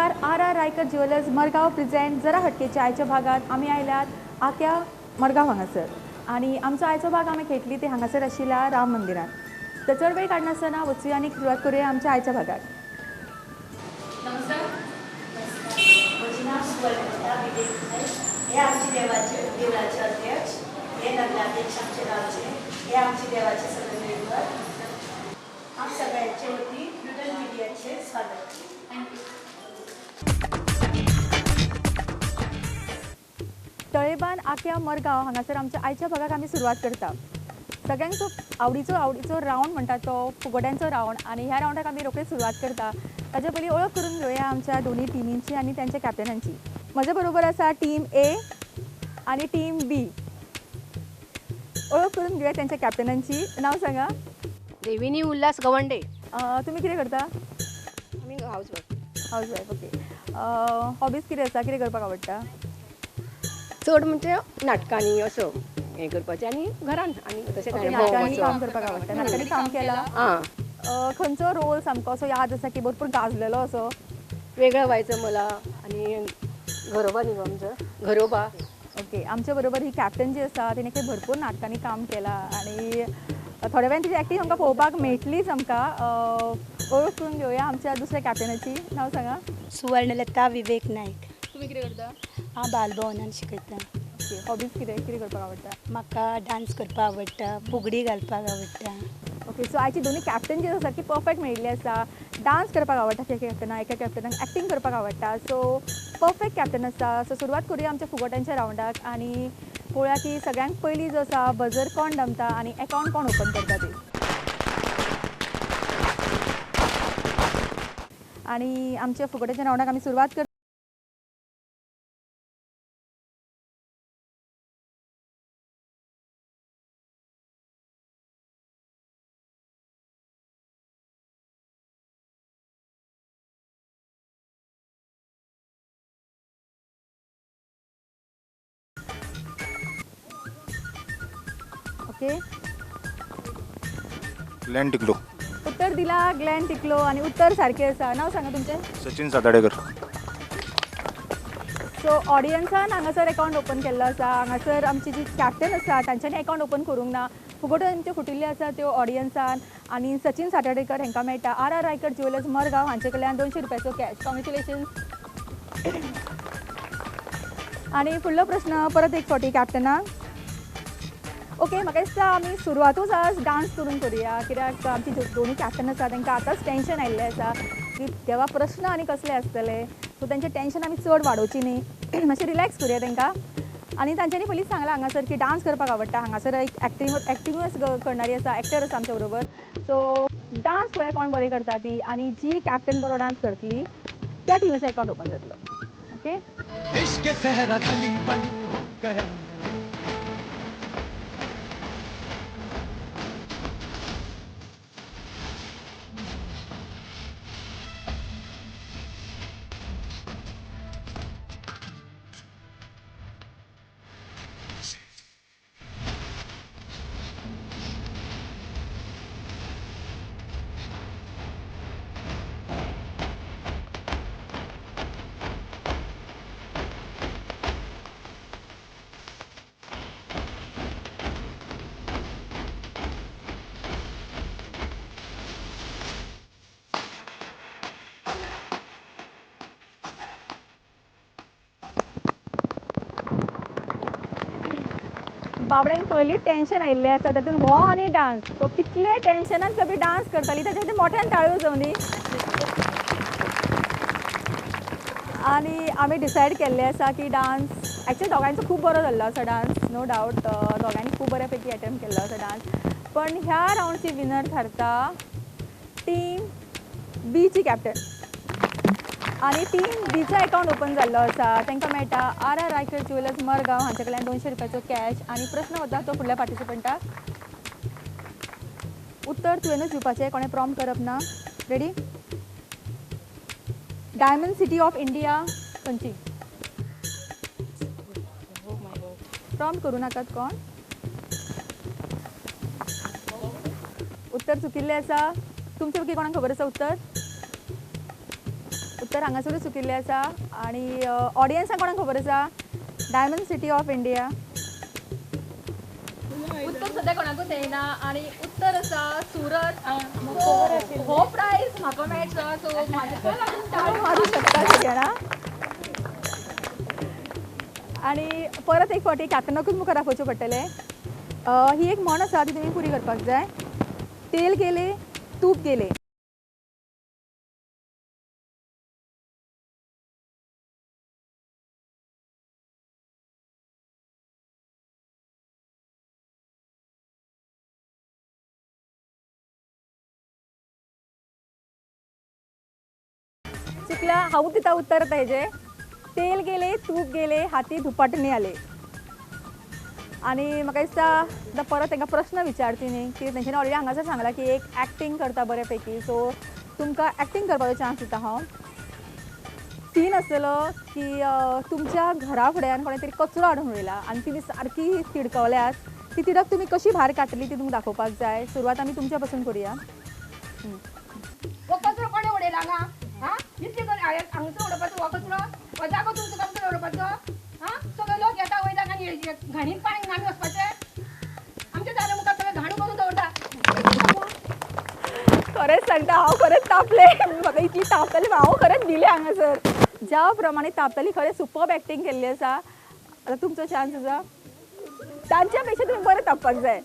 नमस्कार, R R Raikar jewellers Margao present जरा हटकेच्या आयच्या भागात आमी आयल्यात आक्या मडगांव हांगासर आनी आमचो आयचो भाग आमी खेळटली ते हांगासर आशिल्ल्या राम मंदिरान. तर चड वेळ काडनासतना वचुया आनी सुरवात करूया आमच्या आयच्या भागाक. नमस्कार, म्हजें नांव सुवर्णलता विवेक नायक. हे आमचे देवाचे देवळाचे अध्यक्ष, हे नगराध्यक्ष आमचे गांवचे, हे आमचे देवाचे सगळे मेंबर. हांव सगळ्यांचे वतीन प्रुडंट मिडियाचेर स्वागत. Thank you. तळेबान आक्या मरगांव हांगासर आमच्या आयच्या भागाक आमी सुरवात करता. सगळ्यांचो आवडीचो आवडीचो रावंड म्हणटा तो फुगोट्यांचो रावंड आनी ह्या रावंडाक आमी रोखडीच सुरवात करता. ताच्या पयलीं वळख करून घेवया आमच्या दोनी टिमींची आनी त्यांच्या कॅप्टनांची. म्हज्या बरोबर आसा टीम ए आनी टीम बी. वळख करून घेवया त्यांच्या कॅप्टनांची. नांव सांगा. देविनी उल्हास गवंडे. तुमी कितें करता? आमी house wife. House wife, okay. Hobbies कितें आसा? कितें करपाक आवडटा? चड म्हणजे नाटकांनी असो हें करपाचें आनी घरान आनी तशें कांय नाटकांनी काम करपाक आवडटा. नाटकांनी काम केलां? आं. खंयचो रोल सामको असो याद आसा की भरपूर गाजलेलो असो? वेगळं व्हायचं मला आनी घरोबा न्ही गो आमचो घरोबा. ओके. आमच्या बरोबर ही कॅप्टन जी आसा तिणें खंय भरपूर नाटकांनी काम केलां आनी थोड्या वेळान तिची एक्टींग आमकां पळोवपाक मेळटलीच. आमकां वळख करून घेवया आमच्या दुसऱ्या कॅप्टनाची. नांव सांगा. सुवर्णलता विवेक नायक. तुमी कितें करता? हांव बालभवनान शिकयता. ओके. हॉबीज कितें कितें करपाक आवडटा? म्हाका डांस करपाक आवडटा, फुगडी घालपाक आवडटा. ओके. सो आयची दोनी कॅप्टन जी आसा सारकी परफेक्ट मेळिल्ली आसा. डांस करपाक आवडटा एका कॅप्टनाक, एका कॅप्टनाक एक्टींग करपाक आवडटा. सो परफेक्ट कॅप्टन आसा. सो सुरवात करूया आमच्या फुगोट्यांच्या रावंडाक आनी पळोवया की सगळ्यांत पयलीं जो आसा बजर कोण दमता आनी एकावंट कोण ओपन करता ती. आनी आमच्या फुगोट्याच्या रावंडाक आमी सुरवात करता. ओके. ग्लॅन टिकलो. उत्तर दिला ग्लॅन टिकलो आनी उत्तर सारकें आसा. नांव सांगा तुमचें. सचिन साताडेकर. सो ऑडियन्सान हांगासर एकावंट ओपन केल्लो आसा. हांगासर आमची जी कॅप्टन आसा तांच्यांनी एकावंट ओपन करूंक ना. फुगोट्यो आमच्यो फुटिल्ल्यो आसा त्यो ऑडियन्सान आनी सचिन साताडेकर हांकां मेळटा R R Raikar jewellers Margao हांचे कडल्यान 200 रुपयाचो कॅश. कॉंग्रेच्युलेशन्स. आनी फुडलो प्रश्न परत एक फावटी कॅप्टनाक. ओके. म्हाका दिसता आमी सुरवातूच आज डांस करून करुया कित्याक आमची दोनूय कॅप्टन आसा तांकां आतांच टेंशन आयिल्लें आसा की तेवा प्रश्न आनी कसले आसतले. सो तांचें टेंशन आमी चड वाडोवची न्ही, मातशें रिलॅक्स करुया तांकां. आनी तांच्यांनी पयलींच सांगलां हांगासर की डांस करपाक आवडटा. हांगासर एक एक्टिंगूच करणारी आसा, एक्टर आसा आमच्या बरोबर. सो डांस पळोवया कोण बरें करता ती आनी जी कॅप्टन बरो डांस करतली त्या टिमीचो एकावंट ओपन जातलो. ओके. बाबड्यांक पयलीं टेंशन आयिल्लें आसा तातूंत हो आनी डांस. सो कितले टेंशनान सगळी डांस करताली ताच्या खातीर मोठ्यान टाळयो जावं दी. आनी आमी डिसायड केल्लें आसा की डांस एक्चुअली दोगांयचो खूब बरो जाल्लो आसा डांस, नो डावट. दोगांयनी खूब बऱ्या पैकी अटेम्प्ट केल्लो आसा डांस. पण ह्या रावंडची विनर थारता टीम बीची कॅप्टन. आनी टीम बीचो एकावंट ओपन जाल्लो आसा. तांकां मेळटा R R Raikar jewellers Margao हांचे कडल्यान 200 रुपयाचो कॅश. आनी प्रश्न वता तो फुडल्या पार्टिसिपंटाक. उत्तर तुवेंनूच दिवपाचें, कोणें प्रॉम्प्ट करप ना. Ready? Diamond city of India खंयची? प्रॉम्प्ट करूं नाकात कोण. उत्तर चुकिल्लें आसा. तुमचे पैकी कोणाक खबर आसा उत्तर? उत्तर हांगासरूच चुकिल्लें आसा. आनी ऑडियन्साक कोणाक खबर आसा डायमंड सिटी ऑफ इंडिया? उत्तर सद्या कोणाकूच येना आनी उत्तर आसा सुरत. So, हो प्रायज म्हाका मेळचो, सो म्हाका लागून टाळयो मारूंक शकता सगळ्यांना. आनी परत एक फावटी कॅप्टनाकूच मुखार दाखोवचें पडटलें. ही एक म्हण आसा, ती तुमी पुरी करपाक जाय. तेल गेले तूप गेले. चुकला. हांव दिता उत्तर आतां हेजें. तेल गेले तूप गेले हाती धुपाटणे आले. आनी म्हाका दिसता आतां परत तांकां प्रश्न विचारची न्ही की तेंच्यांनी ऑलरेडी हांगासर सांगलां की एक एक्टींग करता बरे पैकी, सो तुमकां एक्टींग करपाचो चान्स दिता हांव. सीन आसतलो की तुमच्या घरा फुड्यान कोणें तरी कचरो हाडून उडयला आनी तुमी सारकी तिडकवल्यात, ती तिडक तुमी कशी भायर काडटली ती तुमकां दाखोवपाक जाय. सुरवात आमी तुमच्या पासून करुया. हो कचरो कोणें उडयला हांगा? हा, इतली हांगसर उडोवपाचो हो कचरो? हो जागो तुमचो कचरो उडोवपाचो? हा, सगळे लोक येता वयता आनी घाणीन पाणी आमी वचपाचें? आमच्या दारा मुखार सगळें घाण करून दवरता. खरेंच सांगता, हांव खरेंच तापलें. म्हाका इतली तापताली, हांव खरेंच भिलें हांगासर. ज्या प्रमाणे तापताली, खरें सुपर्ब एक्टींग केल्ली आसा. आतां तुमचो चान्स आसा, तांच्या पेक्षा तुमी बरें तापपाक जाय.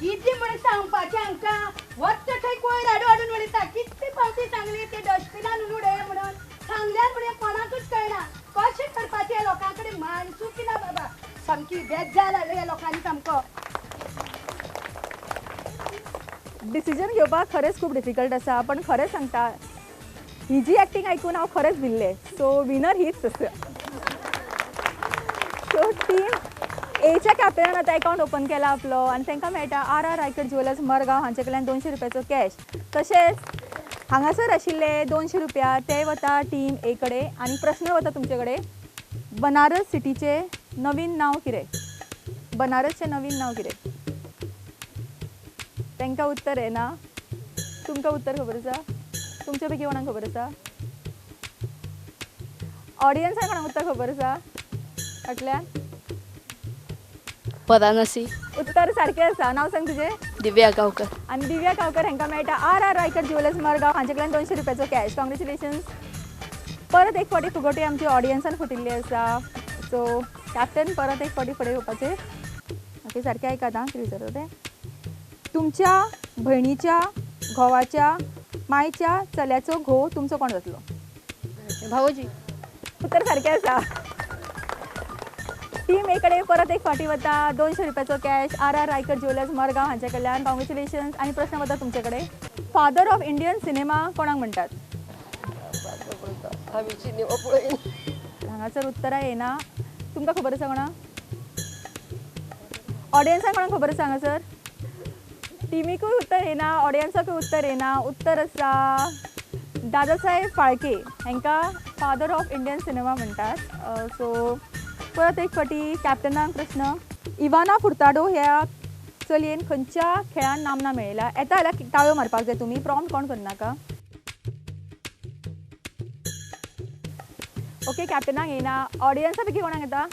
कितें म्हणून सांगपाचें हांकां? वच्च थंय कोयर हाडून हाडून उडयता. कितले फावटी सांगलें ते डस्टबिनान उडय म्हणून, सांगल्यार म्हणून कोणाकूच कळना. कशें करपाचें लोकां कडेन माणसुकी ना बाबा, सामकी बेजार हाडलो ह्या लोकांनी सामको. डिसिजन घेवपाक खरेंच खूब डिफिकल्ट आसा, पण खरें सांगता ही जी एक्टींग आयकून हांव खरेंच भिल्लें. सो विनर हीच आसा. सो टीम एच्या कॅप्टनान आतां अकावंट ओपन केला आपलो आनी तांकां मेळटा आर आर रायकर ज्युएलर्स मरगांव हांचे कडल्यान 200 रुपयाचो कॅश. तशेंच हांगासर आशिल्ले 200 रुपया ते वता टीम ए कडेन. आनी प्रश्न वता तुमचे कडेन, बनारस सिटीचें नवीन नांव कितें? बनारसचें नवीन नांव कितें? तांकां उत्तर येना. तुमकां उत्तर खबर आसा? तुमच्या पैकी कोणाक खबर आसा? ऑडियन्साक कोणाक उत्तर खबर आसा? फाटल्यान वाराणसी. उत्तर सारकें आसा. नांव सांग तुजें. दिव्या गांवकर. आनी दिव्या गांवकर हांकां मेळटा आर आर रायकर ज्युएलर्स मरगांव हांचे कडल्यान 200 रुपयाचो कॅश. कॉंग्रेच्युलेशन्स. परत एक फावटी फुगोटी आमची ऑडियन्सान फुटिल्ली आसा. सो कॅप्टन परत एक फावटी फुडें येवपाचें. ओके, सारकें आयकात आं, कितें विचारता तें. तुमच्या भयणीच्या घोवाच्या मायच्या चल्याचो घोव तुमचो कोण जातलो? भावोजी. उत्तर सारकें आसा. टीम ए कडेन परत एक फावटी वता 200 रुपयाचो cash R R Raikar jewellers Margao हांचे कडल्यान. कॉंग्रेच्युलेशन्स. आनी प्रश्न वता तुमचे कडेन, फादर ऑफ इंडियन सिनेमा कोणाक म्हणटात? हांगासर उत्तरां येना. तुमकां खबर आसा कोणा? ऑडियन्साक कोणाक खबर आसा हांगासर? टिमीकूय उत्तर येना, ऑडियन्साकूय उत्तर येना. उत्तर आसा दादासाहेब फाळके हांकां फादर ऑफ इंडियन सिनेमा म्हणटात. सो परत एक फावटी कॅप्टनाक प्रश्न, इवाना फुर्ताडो ह्या चलयेन खंयच्या खेळान नामना मेळयला? येता जाल्यार टाळयो मारपाक जाय तुमी, प्रॉम्प्ट कोण करनाका. ओके, कॅप्टनाक येना. ऑडियन्सा पैकी कोणाक येता?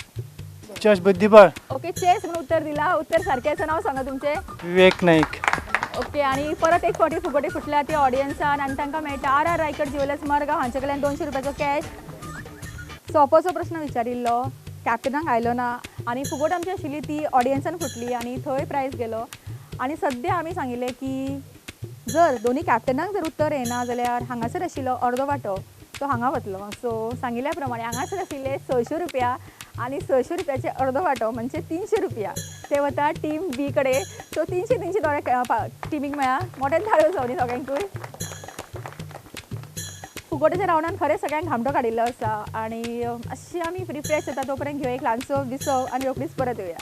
चेस बुद्धिबळ. ओके, चेस म्हणून उत्तर दिला. उत्तर सारकें आसा. नांव सांगा तुमचें. विवेक नाईक. ओके, आनी परत एक फावटी फुगोटी फुटल्या ती ऑडियन्सान आनी तांकां मेळटा आर आर रायकर ज्युएलर्स मरगांव हांचे कडल्यान 200 रुपयाचो कॅश. सोंपोसो प्रश्न विचारिल्लो, कॅप्टनाक आयलो ना आनी फुगोट आमची आशिल्ली ती ऑडियन्सान फुटली आनी थंय प्रायज गेलो. आनी सद्या आमी सांगिल्लें की जर दोनी कॅप्टनाक जर उत्तर येना जाल्यार हांगासर आशिल्लो अर्दो वांटो तो हांगा वतलो. सो सांगिल्ल्या प्रमाणे हांगासर आशिल्ले 600 रुपया आनी 600 रुपयाचे अर्दो वांटो म्हणजे 300 रुपया ते वता टीम बी कडेन. सो 300 300 दोळे टिमीक मेळ्ळा. मोठ्यान थाळयो जावनी सगळ्यांकूय. फुगोटेच्या रावंडान खरें सगळ्यांक घामटो काडिल्लो आसा आनी अशी आमी रिफ्रेश जाता तो पर्यंत घेवया एक ल्हानसो विसव आनी रोखडीच परत येवया.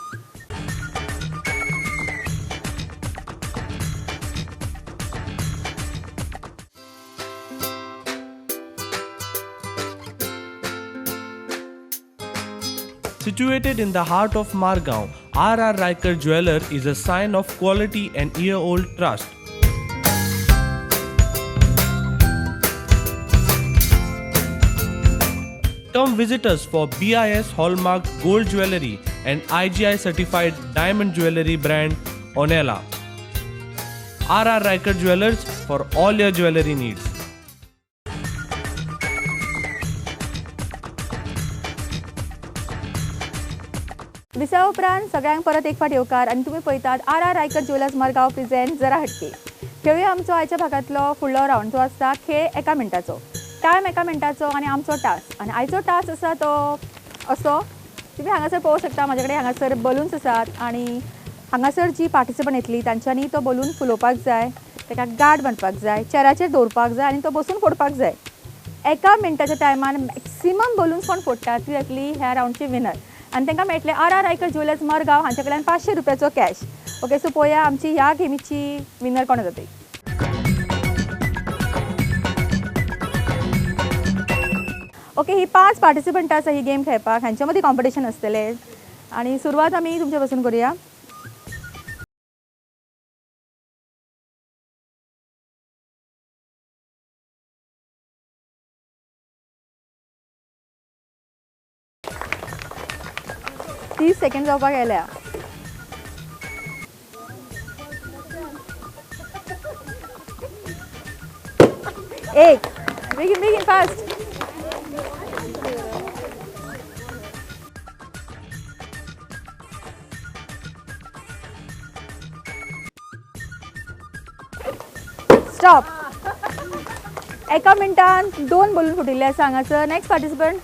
Situated in the heart of Margao, R.R. Raikar Jeweler is a sign of quality and year-old trust. Come visit us for BIS Hallmark Gold Jewelry and IGI certified diamond jewelry brand Onela. RR Raikar Jewelers for all your jewelry needs. विसवा उपरांत सगळ्यांक परत एक फावट येवकार आनी तुमी पळयतात R R Raikar jewellers Margao present जरा हटके. खेळुया आमचो आयच्या भागांतलो फुडलो रावंड जो आसता खेळ एका मिनटाचो. टायम एका मिनटाचो आनी आमचो टास्क. आनी आयचो टास्क आसा तो असो, तुमी हांगासर पळोवंक शकता म्हाजे कडेन हांगासर बलून्स आसात आनी हांगासर जी पार्टिसिपंट येतली तांच्यांनी तो बलून फुलोवपाक जाय, ताका गार्ड बांदपाक जाय, चेराचेर दवरपाक जाय आनी तो बसून फोडपाक जाय. एका मिनटाच्या टायमान मॅक्सिमम बलून्स कोण फोडटा ती जातली ह्या रावंडची विनर आनी तांकां मेळटले R R Raikar jewellers Margao हांचे कडल्यान 500 रुपयाचो कॅश. ओके, सो पळोवया आमची ह्या गेमीची विनर कोण जातली. ओके, ही 5 पार्टिसिपंट आसा ही गेम खेळपाक, हांच्या मदीं कॉम्पिटिशन आसतलें आनी सुरवात आमी तुमचे पासून करुया. तीस सेकंड जावपाक आयल्या. एक, बेगीन बेगीन फास्ट. स्टॉप. एका मिनटान 2 बलून फुटिल्ले आसा हांगासर. Next participant.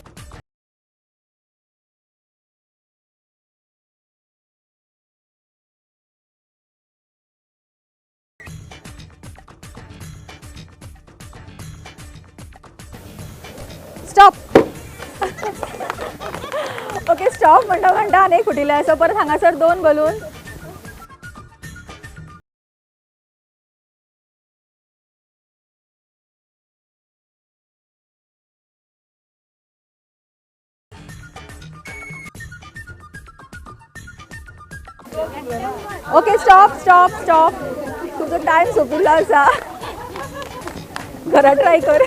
Stop. Okay, stop म्हणटा म्हणटा आनी एक फुटिल्ले आसा. परत हांगासर 2 balloon. Okay, stop stop stop. तुमचो टायम सोंपिल्लो आसा. घरा ट्राय कर.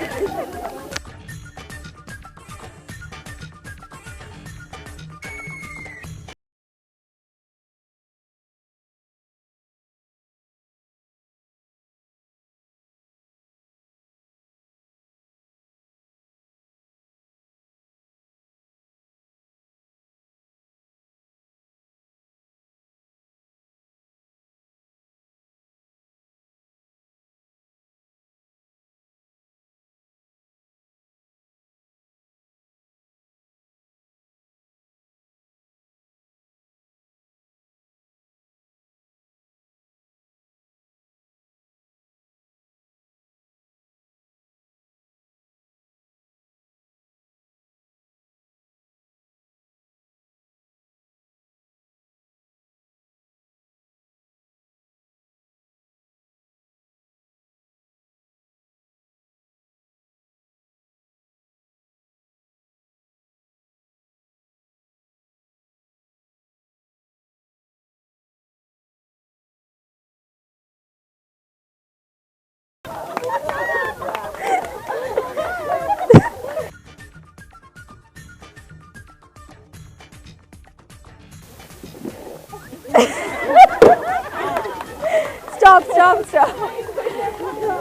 Stop stop stop.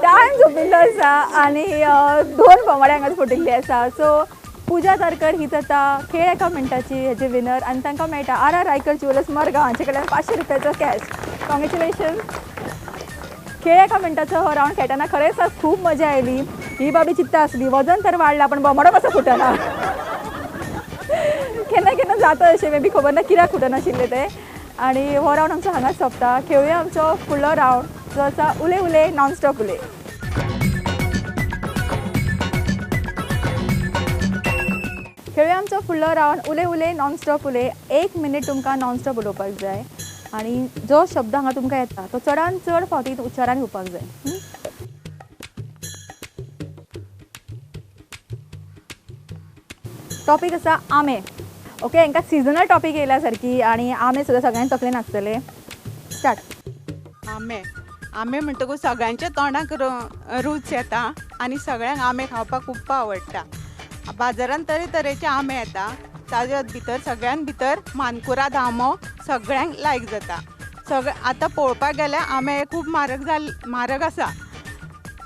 Time सोंपिल्लो आसा आनी 2 बोमाडे हांगाच फुटिल्ले आसा. सो पुजा तारकर ही जाता खेळ एका मिनटाची हेजे विनर आनी तांकां मेळटा R R Raikar jewellers Margao हांचे कडल्यान 500 रुपयाचो कॅश. कॉंग्रेच्युलेशन. खेळ एका मिनटाचो हो रावंड खेळटना खरेंच आज खूब मजा आयली. ही बाबी चिंता आसली वजन तर वाडलां पण बोमाडो कसो फुटना. केन्ना केन्ना जाता अशें, मे बी खबर ना कित्याक फुटनाशिल्लें तें. आनी हो रावंड आमचो हांगाच सोंपता. खेळुया आमचो फुडलो रावंड जो आसा उले उले नॉनस्टॉप उले. खेळुया आमचो फुडलो रावंड उले उले नॉनस्टॉप उले. 1 मिनीट तुमकां नॉनस्टॉप उलोवपाक जाय आनी जो शब्द हांगा तुमकां येता तो चडान चड फावटी उच्चारान येवपाक जाय. टॉपीक आसा आमे. ओके, हांकां सिजनल टॉपीक येयला सारकी आनी आमे सुद्दां सगळ्यांक तकलेन आसतले. स्टार्ट. आमे आमे म्हणटकूच सगळ्यांच्या तोंडाक रूच येता आनी सगळ्यांक आमे खावपाक खूब आवडटा. बाजारांत तरेतरेचे आंबे येता, ताजे भितर सगळ्यान भितर मानकुराद आंबो सगळ्यांक लायक जाता. सगळे आतां पळोवपाक गेल्यार आंबे हे खूब म्हारग आसा,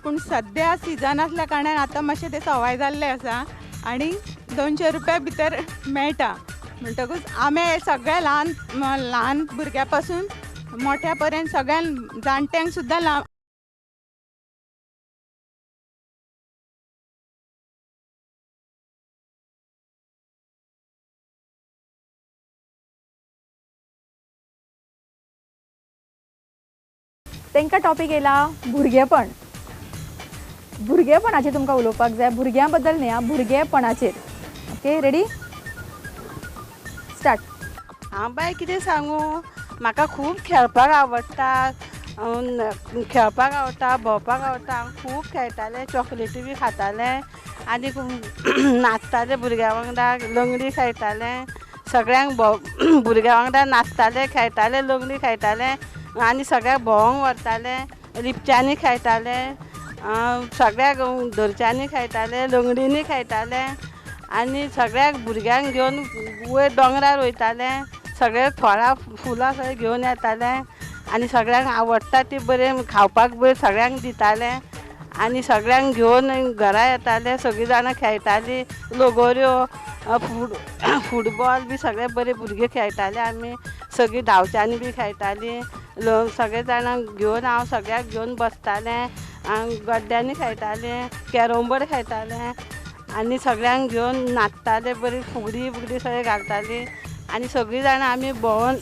पूण सद्या सिजन आसल्या कारणान आतां मातशें ते सवाय जाल्ले आसा आनी 200 रुपया भितर मेळटा. म्हणटकूच आंबे हे सगळे ल्हान ल्हान भुरग्यां पासून मोठ्या पर्यंत सगळ्यांक जाणट्यांक सुद्दां तांकां टॉपीक येयला भुरगेपण. भुरगेपणाचेर तुमकां उलोवपाक जाय, भुरग्यां बद्दल न्ही आं, भुरगेपणाचेर. Okay, ready, start. हांव बाय कितें सांगू, म्हाका खूब खेळपाक आवडटा, खेळपाक आवडटा, भोंवपाक आवडटा. हांव खूब खेळटालें, चॉकलेटी बी खातालें आनी नाचतालें भुरग्यां वांगडा, लंगडी खेळटालें, सगळ्यांक भुरग्यां वांगडा नाचतालें, खेळटालें, लंगडी खेळटालें आनी सगळ्यांक भोंवंक व्हरतालें, लिपच्यांनी खेळटालें, सगळ्याक धरच्यांनी खेळटालें, लंगडींनी खेळटालें आनी सगळ्याक भुरग्यांक घेवन वयर दोंगरार वयतालें, सगळे फळां फुलां सगळें घेवन येतालें आनी सगळ्यांक आवडटा ती बरें खावपाक बरें सगळ्यांक दितालें आनी सगळ्यांक घेवन घरा येतालें. सगळीं जाणां खेळटालीं, लगोऱ्यो, फुटबॉल बी सगळे बरे भुरगे खेळटाले आमी, सगळीं धांवच्यांनी बी खेळटालीं. सगळे जाणांक घेवन हांव सगळ्यांक घेवन बसतालें, गड्ड्यांनी खेळटालें, कॅरम बोर्ड खेळटालें आनी सगळ्यांक घेवन नाचतालें, बरी फुगडी बुगडी सगळें घालतालीं आनी सगळीं जाणां आमी भोंवन.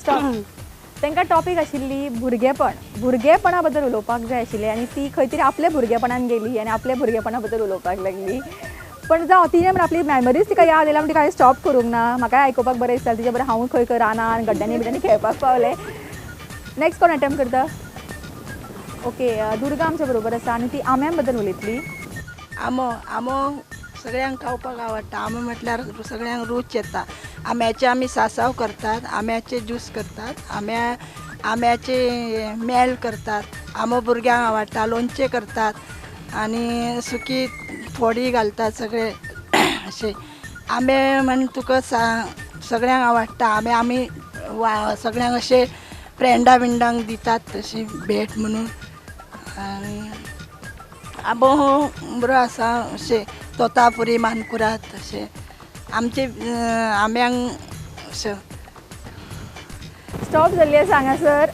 तांकां टॉपीक आशिल्ली भुरगेपण. भुरगेपणा बद्दल उलोवपाक जाय आशिल्लें आनी ती खंय तरी आपल्या भुरगेपणान गेली आनी आपल्या भुरगेपणा बद्दल उलोवपाक लागली. पण जावं, तिणें म्हण आपली मेमरीज तिका याद आयल्या म्हण तिका हांवें स्टॉप करूंक ना. म्हाकाय आयकुपाक बरें दिसता, तिचे बरें हांवूय खंय खंय रानान गड्ड्यांनी बिड्ड्यांनी खेळपाक पावलें. नेक्स्ट कोण अटेम्प्ट करता? ओके, दुर्गा आमच्या बरोबर आसा आनी ती आंब्यां बद्दल उलयतली. आंबो आंबो सगळ्यांक खावपाक आवडटा. आंबो म्हटल्यार सगळ्यांक रूच येता. आंब्याचे आमी सासाव करतात, आंब्याचे ज्यूस करतात, आंब्याचे मेल करतात. आंबो भुरग्यांक आवडटा, लोणचें करतात आनी सुकी फोडी घालतात सगळे अशे. आंबे म्हण तुका सगळ्यांक आवडटा. आंबे आमी सगळ्यांक अशे फ्रेंडा बिंडांक दितात तशी भेट म्हणून. आनी आंबो हो बरो आसा अशें, तोतापुरी, मानकुराद अशें आमचे आंब्यांक अशें. स्टॉप जाल्ली आसा हांगासर.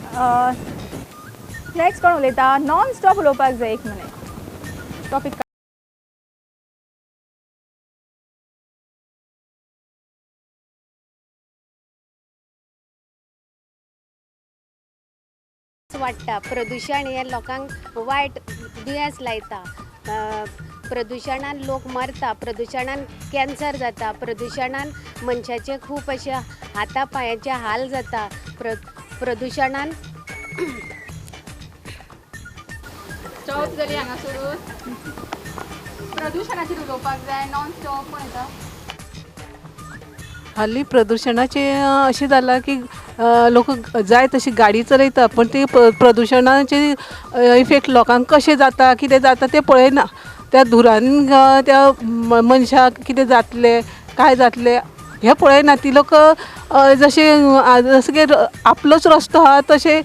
नेक्स्ट कोण उलयता? नॉन स्टॉप उलोवपाक जाय, एक मिनीट. टॉपीक वाडटा. प्रदुशण हें लोकांक वायट दुयेंस लायता. प्रदुशणान लोक मरता, प्रदुशणान कॅन्सर जाता, प्रदुशणान मनशाचे खूब अशे हाता पांयाचे हाल जाता. प्रदुशणान स्टॉप जाली हांगासरूच. प्रदुशणाचेर उलोवपाक जाय, नॉन स्टॉप. कोण येता? हाली प्रदुशणाचें अशें जालां की लोक जाय तशी गाडी चलयता, पण ती प्रदुशणाचे इफेक्ट लोकांक कशें जाता कितें जाता तें पळयना. त्या धुरान त्या मनशाक कितें जातलें काय जातलें हें पळयना. ती लोक जशें जशें की आपलोच रस्तो आहा तशें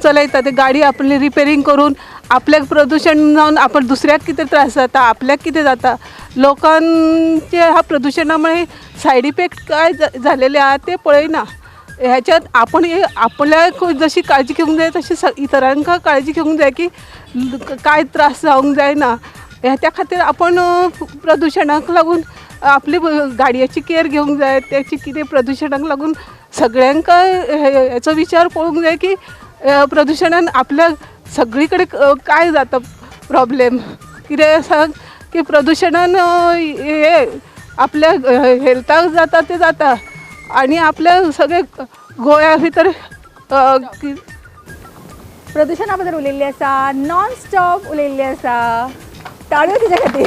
चलयता. ते गाडी आपली रिपेरींग करून आपल्याक प्रदुशण जावन आपण दुसऱ्याक कितें त्रास जाता, आपल्याक कितें जाता. लोकांचे ह्या प्रदुशणा मुळे सायड इफेक्ट काय जालेले आहा ते पळयना. ह्याच्यात आपण आपल्याक जशी काळजी घेवंक जाय तशी इतरांक काळजी घेवंक जाय की काय त्रास जावंक जायना. त्या खातीर आपण प्रदुशणाक लागून आपली गाडयेची केअर घेवंक जाय. त्याची कितें प्रदुशणाक लागून सगळ्यांक हेचो विचार पळोवंक जाय की प्रदुशणान आपल्या सगळी कडेन काय जाता प्रॉब्लेम कितें आसा की प्रदुशणान हे आपल्या हेल्थाक जाता तें जाता आनी आपल्या सगळे गोंया भितर प्रदुशणा बद्दल उलयल्ली आसा, नॉन स्टॉप उलयल्ली आसा. टाळयो तिच्या खातीर.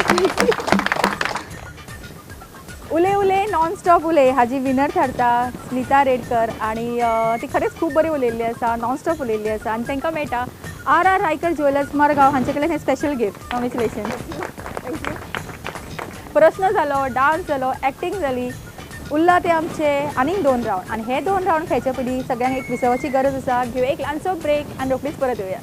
उलय उलय नॉन स्टॉप उलय हाजी विनर थारता स्मिता रेडकर आनी ती खरेंच खूब बरी उलयल्ली आसा, नॉन स्टॉप उलयल्ली आसा आनी तांकां मेळटा R R Raikar jewellers Margao हांचे कडल्यान हें special gift. Congratulation. Thank you. प्रश्न जालो, डान्स जालो, एक्टिंग जाली, उरला ते आमचे आनीक 2 रावंड आनी हे 2 रावंड खेळचे पयलीं सगळ्यांक एक विसवाची गरज आसा. घेवया एक ल्हानसो ब्रेक आनी रोखडीच परत येवया.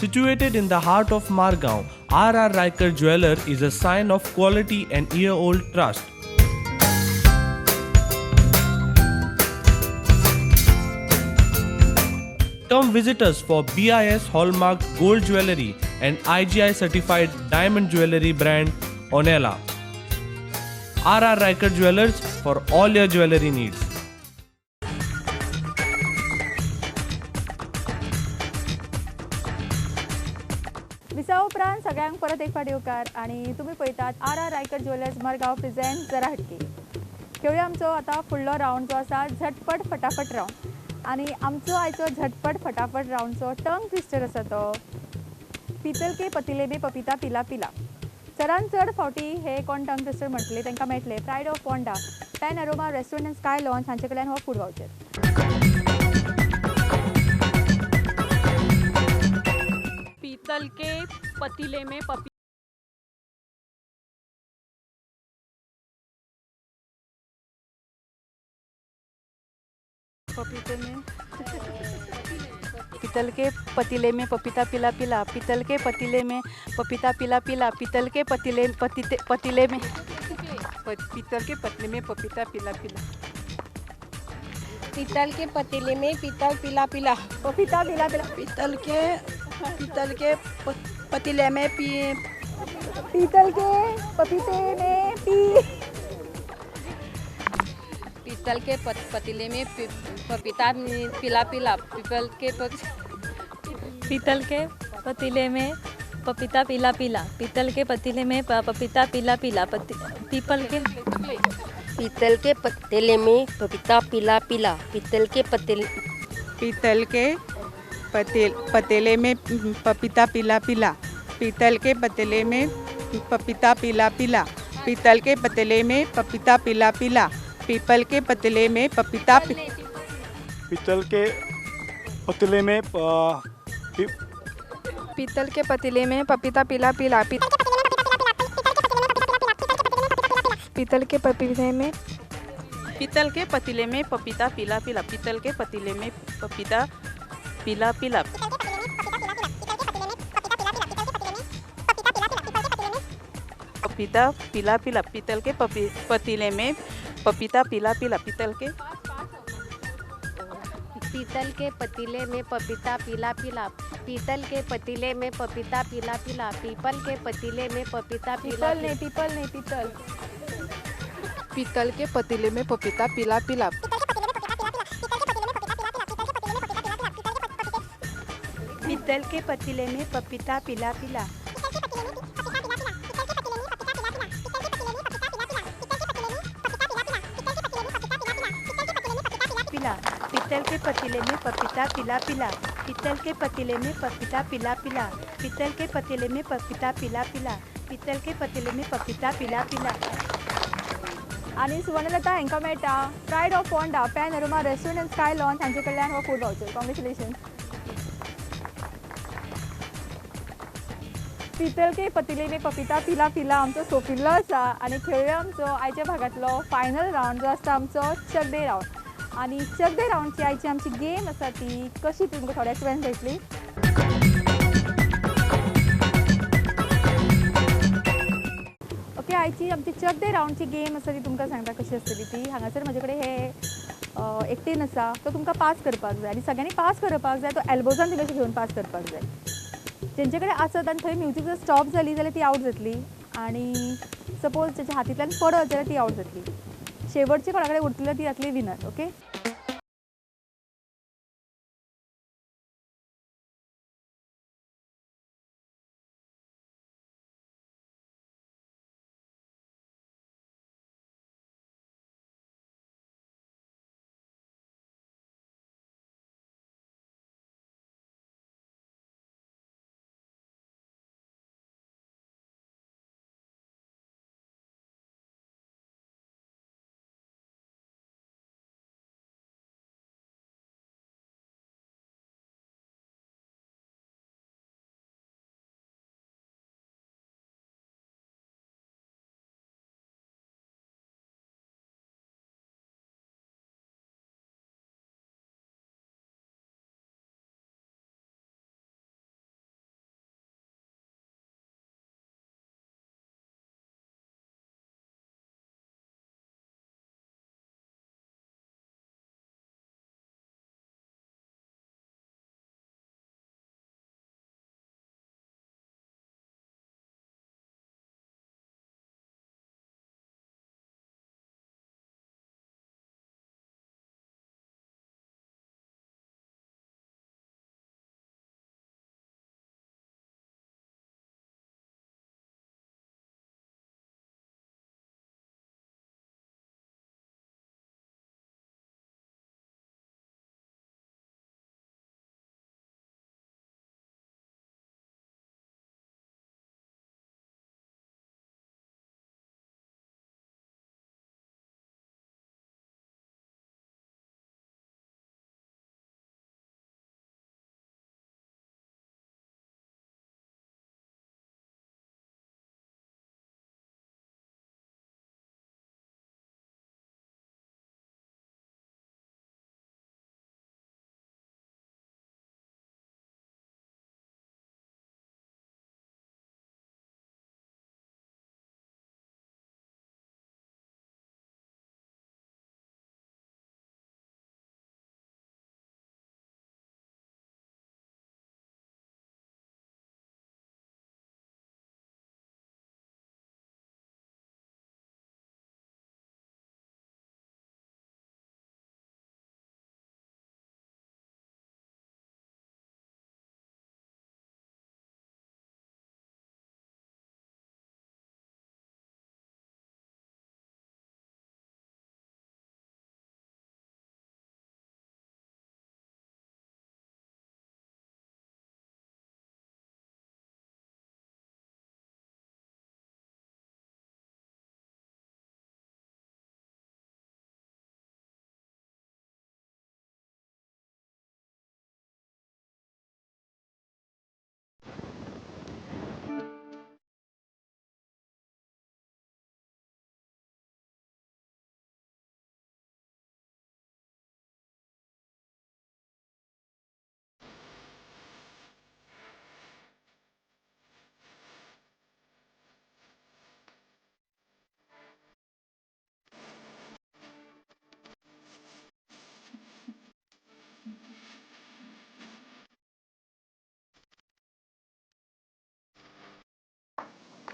Situated in the heart of Margao, R.R. Raikar Jeweller is a sign of quality and year-old trust. Come visit us for BIS Hallmark Gold Jewellery and IGI Certified Diamond Jewellery brand Onela. R.R. Raikar Jewellers for all your jewellery needs. विसा उपरांत सगळ्यांक परत एक फावट येवकार आनी तुमी पळयतात R R Raikar jewellers Margao present Zara Hatke. खेळुया आमचो आतां फुडलो रावंड जो आसा झटपट फटाफट रावंड आनी आमचो आयचो झटपट फटाफट रावंडचो टंग ट्विस्टर आसा तो पितल के पतिले में पपिता पिला पिला. चडान चड फावटी हे कोण टंग ट्विस्टर म्हटले तांकां मेळटले pride of Ponda pan aroma restaurant and sky lounge हांचे कडल्यान हो फूड वावचर. पीतल के पतीले में पपीते में पीतल के पतीले में पपीता पिला पिला पीतल के पतीले में पपीता पिला पिला पीतल के पतीले पतीते पतीले में पीतल के पतीले में पपीता पिला पिला पीतल के पतीले में पीतल पिला पिला पपीता पिला पिला पीतल के पतीले में पी पीतल के पपीते में पी पीतल के पतीले में पपीता पिला पिला पीपल के पीतल के पतीले में पपीता पिला पिला पीतल के पतीले में पपीता पिला पिला पीपल के पीतल के पतीले में पपीता पिला पिला पीतल के पतीले पीतल के पतीले में पपीता पिला पिला पीतल के पतीले में पपीता पिला पिला पीतल के पतीले में पपीता पिला पिला पीपल के पतीले में पपीता पीतल के पतीले में पीतल के पतीले में पपीता पिला पिला पीतल के पतीले में पीतल के पतीले में पपीता पिला पिला पीतल के पतीले में पपीता पिला पिला पपीता पिला पिला पीतल के पतीले में पपीता पिला पिला पीतल के पतीले में पपीता पिला पिला पीतल के पतीले में पपीता पिला पिला पीपल के पतीले में पपीता पिला पीपल नहीं पीपल नहीं पीतल पीतल के पतीले में पपीता पिला पिला पीतल के पतीले में पपीता पिला पिला पिला पीतल के पतीले में पपीता पिला पिला पीतल के पतीले में पपीता पिला पिला पीतल के पतीले में पपीता पिला पिला पीतल के पतीले में पपीता पिला पिला. आनी सुवर्णलता हांकां मेळटा pride of Ponda pan aroma restaurant and sky lounge हांचे कडल्यान हो फूड वावचर. कॉंग्रेच्युलेशन. पीतल के पतीले में पपिता पिला पिला आमचो सोंपिल्लो आसा आनी खेळुया आमचो आयच्या भागांतलो फायनल रावंड जो आसता आमचो चकदे रावंड. आनी चकदे रावंडची आयची आमची गेम आसा ती कशी तुमकां थोड्याच वेळान मेळटली. ओके, आयची आमची चकदे रावंडची गेम आसा ती तुमकां सांगता कशी आसतली ती. हांगासर म्हजे कडेन हे एक टीन आसा तो तुमकां पास करपाक जाय आनी सगळ्यांनी पास करपाक जाय, तो एल्बोजान तुमी अशें घेवन पास करपाक जाय. जेंचे कडेन आसत आनी थंय म्युजीक जर स्टॉप जाली जाल्यार ती आवट जातली आनी सपोज तेच्या हातींतल्यान पडत जाल्यार ती आवट जातली. शेवटची कोणा कडेन उरतली ती जातली विनर. Okay,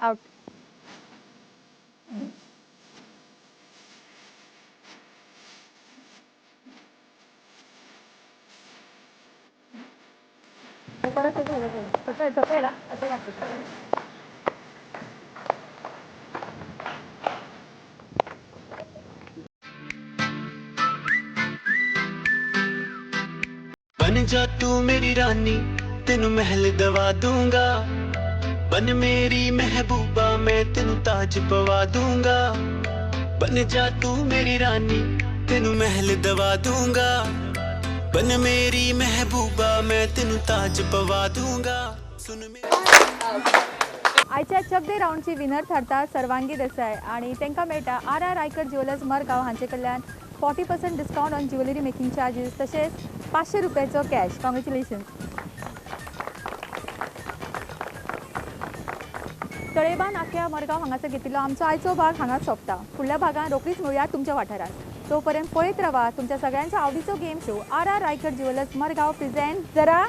out. बन जा तू मेरी रानी, तेनू महल दवा दूंगा। बन मेरी महबूबा, मैं तेनू ताज पवा दूंगा। बन जा तू मेरी रानी, तेनू महल दवा दूंगा। बन मेरी महबूबा, मैं तेनू ताज पवा दूंगा। सुन मेरी आयच्या चक दे रावंडची विनर थारता सर्वांगी देसाय आनी तांकां मेळटा R R Raikar jewellers Margao हांचे कडल्यान 40% discount on jewellery making charges तशेंच 500 रुपयाचो कॅश. कॉंग्रेच्युलेशन्स. तळेबा नाक्या मरगांव हांगासर घेतिल्लो आमचो आयचो भाग हांगाच सोंपता. फुडल्या भागान रोखडीच मेळुया तुमच्या वाठारांत. तो पर्यंत पळयत रावा तुमच्या सगळ्यांच्या आवडीचो game show R R Raikar jewellers Margao present Jara.